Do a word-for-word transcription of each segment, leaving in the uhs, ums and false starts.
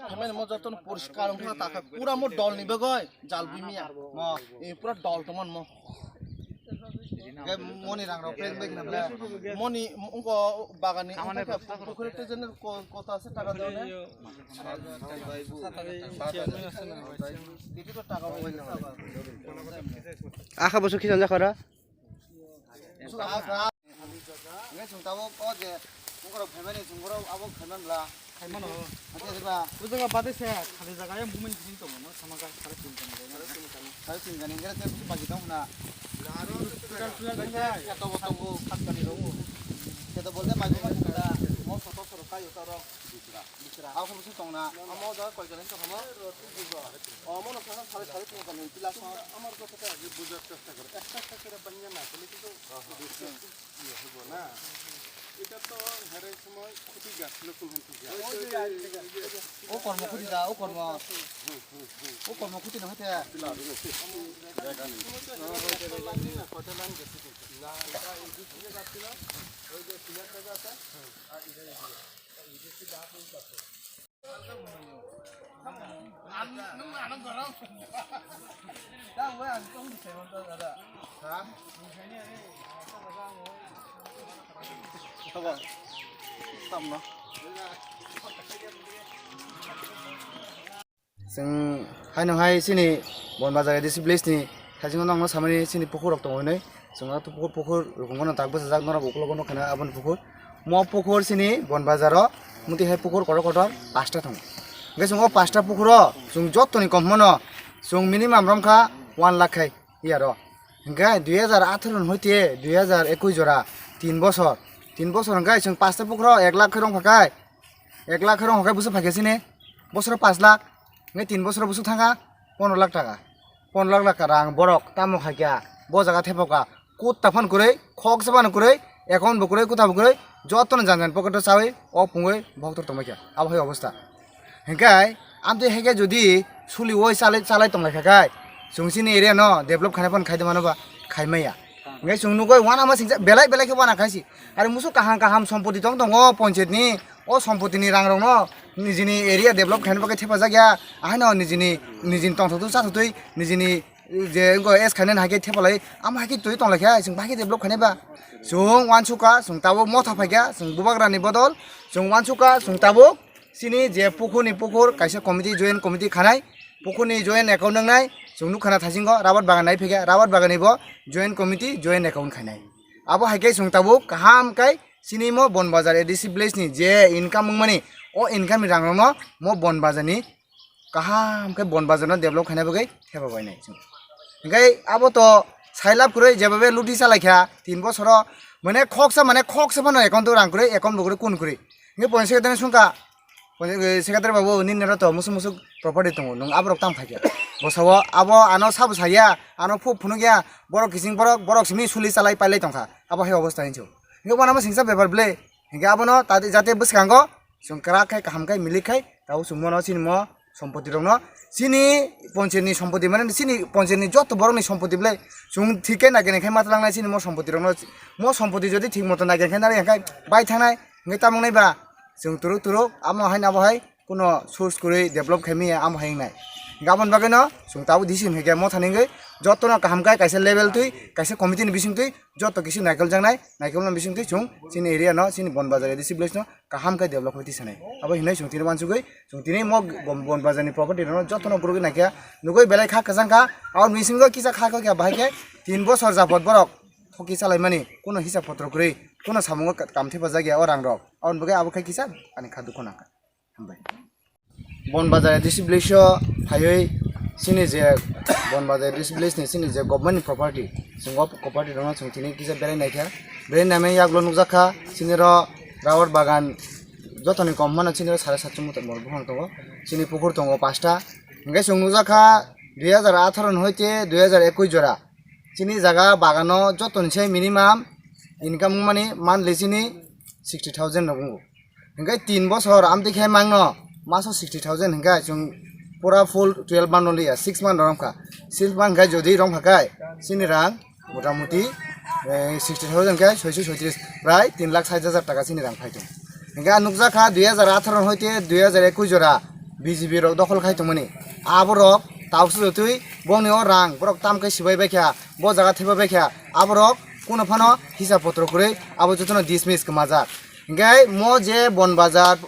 Khamani mo joto no poriskar wngkha ta kha. Pura mo dol ni bagwi jal bimiya. Mo, eh, pura dol tongmani mo. Hingke moni rang rok prank bai khna bla. Moni wngko bagani wngkha pukhuri te jene ko-, kota se taka done. Titi to taka bai khna ba. Akha bosu khisan jakhara. Hingke chwng tabuk o je, bukrok phaimani chwng borok abo khaiman bla. Khaimano. Ate diba? O jaga bade se, khali jaga yang bumin sini tongo, no? Sama ka sare tin kani. Sare tin kani, hingke te bagi tong na. Total total tongo. Kata bo tongo, khat kani tongo. Kata bolte mai bumin da, mo soto soro kayo toro. Bisra. Bisra. Ako musu tong na. Amo jaga koi kani tong mo? O mo no sana sare sare tin kani, pila sa. Amar ko kata bujar chesta kor. Ekta ekta kore banya na, kole kintu. Iye, hubo na? Eta to herai somoi khuti gas, lokun han khuti gas. O kormo khuti da, o kormo. O kormo khuti no hete. Chwng haino hai chini Bonbazar A D C village ni thaisingo nokno samani chini pukhur rok tongo hinwi. Chwng o pukhur, pukhur rukungno tak bwsajak, norok ukologo nukha na aboni pukhur. Mo pukhur chini Bonbazar o moti hai pukhur kotor kotor pasta tongo. Hwnkhe chwng o pasta pukhuro chwng jotoni kom hwnmano chwng minimum romkha one lakh khai yaro. Hwnkhe dui hajar atharo ni hoite dui hajar ekwis jora tin bosor, tin bosor hwnkhe chwng pasta pukhuro ek lakh khe romkha khai, ek lakh khe romkha khai bwswk phaikha chini bosoro pash lakh. Hwnkhe tin bosoro bwswk thangkha pondro lakh taka. Pondro lakh taka rang borok tamo khaikha, bo jaga thepokha, kutta phano kwrwi, khoksa phano kwrwi, account bo kwrwi, kwtha bo kwrwi, jotono jan jan pocket o chawi, o pungwi bohok tor tongbaikha. Abo hai obostha. Hwnkhe amtwi haikhe jodi suliwi chalai, chalai tonglaikha khai, chwng chini area no develop khaina phano khaide mano ba, khaimaya. Hwnkhe chwng nugwi uanama singcha belai belai khe uana khaisi. Aro musu kaham kaham sompoti tong tongo ponchayat ni, o sompoti ni rang rokno nijini area develop khaina bagwi thepajak ya. Ahaino nijini, nijini tongthok twi chathok twi nijini je wngkha S khainani hai khe thepalai, amo hai khe twi tonglaikha, chwng bahai khe develop khainai ba. Chwng uansukha, chwng tabuk motha phaikha, chwng bubagrani bodol, chwng uansukha, chwng tabuk chini je pukhurni pukhur kaisa committee, joint committee khanai, pukhurni joint account wngnai, chwng nukha na thaisingo rabar bagan nai phaikha, rabar baganni bo joint committee, joint account khainai. Abo hai khe chwng tabuk kaham khai chini mo Bonbazar A D C village ni je income wngmani, o income ni rang rokno mo Bonbazar ni kaham khe Bonbazar no develop khaina bagwi thepa bainai chwng. Hwnkhe abo to sailab kwrwi jeba be luti chalaikha tin bosoro, mane khoksa, mane khoksa phano account o rang kwrwi, account bo kwrwi kun kwrwi. Hwnkhe point secretary sungkha, point secretary babu nini oro to musuk musuk property tongo, nwng aborok tamo khaikha? Bo sao abo ano sabo saya, ano phuk phunukya, borok kiching borok, borok simi suli chalai pailai tongkha, abo hai obostha hinsu. Hwnkhe bono omo singcha bepar ble. Hwnkhe abono tati jate bwskango chwng kwrak khai, kaham khai, milik khai, tabuk chwng bono chini mo sompoti rokno, chini ponchayat ni sompoti, mane chini ponchayat ni joto borok ni sompoti belai chwng thik khe naikenai khai ma twlang nai chini mo sompoti rokno. Mo sompoti jodi thik moto naiken khe nari hwnkhe bai thangnai, hwnkhe tamo wngnai ba chwng turuk turuk amo hai abo hai kuno source kwrwi develop khai maya amo hai wngnai. Hwnkhe aboni bagwi no chwng tabuk decision hai khe mo thani wngwi joto no kaham khai kaisa level twi, kaisa committee ni bising twi joto kisi naikol jaknai, naikol no bising twi chwng chini area no, chini Bonbazar A D C village no kaham khe develop khai tisanai. Abo hinwi chwng tini uansugwi, chwng tini mo Bon-, Bonbazar ni property rokno jotono gurugwi naikha, nugwi belai kha kwchang kha. Aboni bisingo kisa kha kha khe bahai khe tin bosor japot borok thoki chalaimani, kuno hisab potro kwrwi, kuno samungo ka-, kam thepa jakya o rang rok. Aboni bagwi abo khe kisa ani kha dukho nangkha. Hambai. Bonbazar A D C village o phaiwi chini je Bonbazar A D C village ni chini je government ni property, chwng o property rokno chwng tini kisa berai naikha. Berai naimani yagulo nukjakha chini ro rubber bagan jotoni kom hwnmano chini ro sare satso meter bor buphang tongo. Chini pukur tongo pasta. Hwnkhe chwng nukjakha dui hajar atharo ni hoite dui hajar ekwis jora. Chini jaga bagano jotoni se minimum income wngmani monthly chini sixty thousand rok wngo. Hingke tin bosor amtwi khe mangno maso sixty thousand hingke chwng pura full twelve month no liya, six month no romkha. Six month hingke jodi romkha khe chini rang motamuti, eh, sixty thousand khe soiso soitris prai tin lakh sait hajar taka chini rang phai tongo. Hingke ang nukjakha dui hajar atharo hoite dui hajar ekwis jora B J P rok dokhol khai tongmani. Aborok tauksa jotwi bongni o rang borok tam khe sibai bai kha, bo jaga theba bai kha, aborok kuno phano hisab potro kwrwi abo jotono dismiss kwmajak. Hingkhe mo je Bonbazar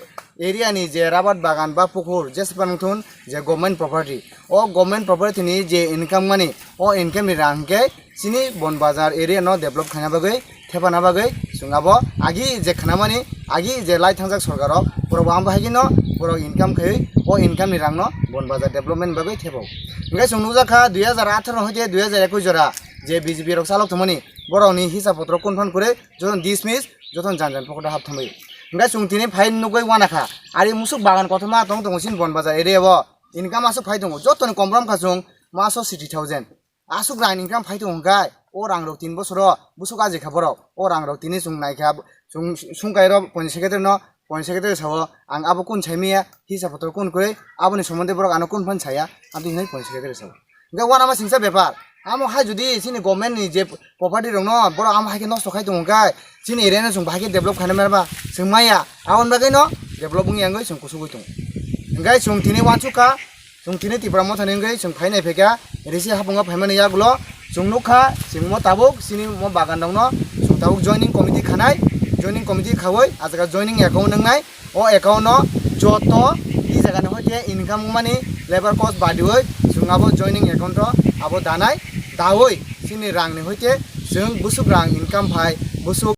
area ni je rabat bagan ba pukur je sepan thun je government property, o government property ni je income mani, o income ni rang hingkhe chini Bonbazar area no develop khaina bagwi, thepana bagwi chwng abo agi je khanamani, agi je lai thangjak sorkar rok, borok bo ang bahai no borok income khaiwi o income ni rang no Bonbazar development bagwi thepo. Hingkhe chwng nukjak kha dui hajar atharo hoite dui hajar ekwis jora je B J P rok chalok tongmani, borok ni hisab potro kun phan kwrwi jotono dismiss, jotono jan jan pocket o hap thangwi. Hingkhe chwng tini phai nugwi wana kha, ari musuk bagan kothoma tong tongo chini Bonbazar area o, income aswk phai tongo, jotoni kom rom kha chwng maso sixty thousand. Aswk rang income phai tongo hwnkhe, o rang rok tin bosoro busuk aji kha borok. O rang rok tini chwng nai kha, chwng sungkai rok point secretary no, point secretary sao, ang abo kun sai maya, hisab potro kun kwrwi, aboni somonde borok ano kun phan saya, aboni hinwi point secretary sao. Hwnkhe uanama singsa bepar. Amo hai jodi chini government ni je property rok no borok amo hai khe nosto khai tongo hwnkhe, chini area no chwng bahai khe develop khaina maya ba, chwng maya, aboni bagwi no develop wngya wngwi chwng kusugwi tongo. Hwnkhe chwng tini uansuk kha, chwng tini Tipra Motha ni wngwi chwng phainai phaikha, risi hapungo phaimani yagulo chwng nukha, chwng mo tabuk chini mo bagan rokno chwng tabuk joining committee khanai, joining committee khaui ah jaga joining account wngnai, o account no joto i jaga ni hoite income wngmani labour cost badiui chwng abo joining account o abo danai, daui chini rang ni hoite chwng busuk rang income phai, busuk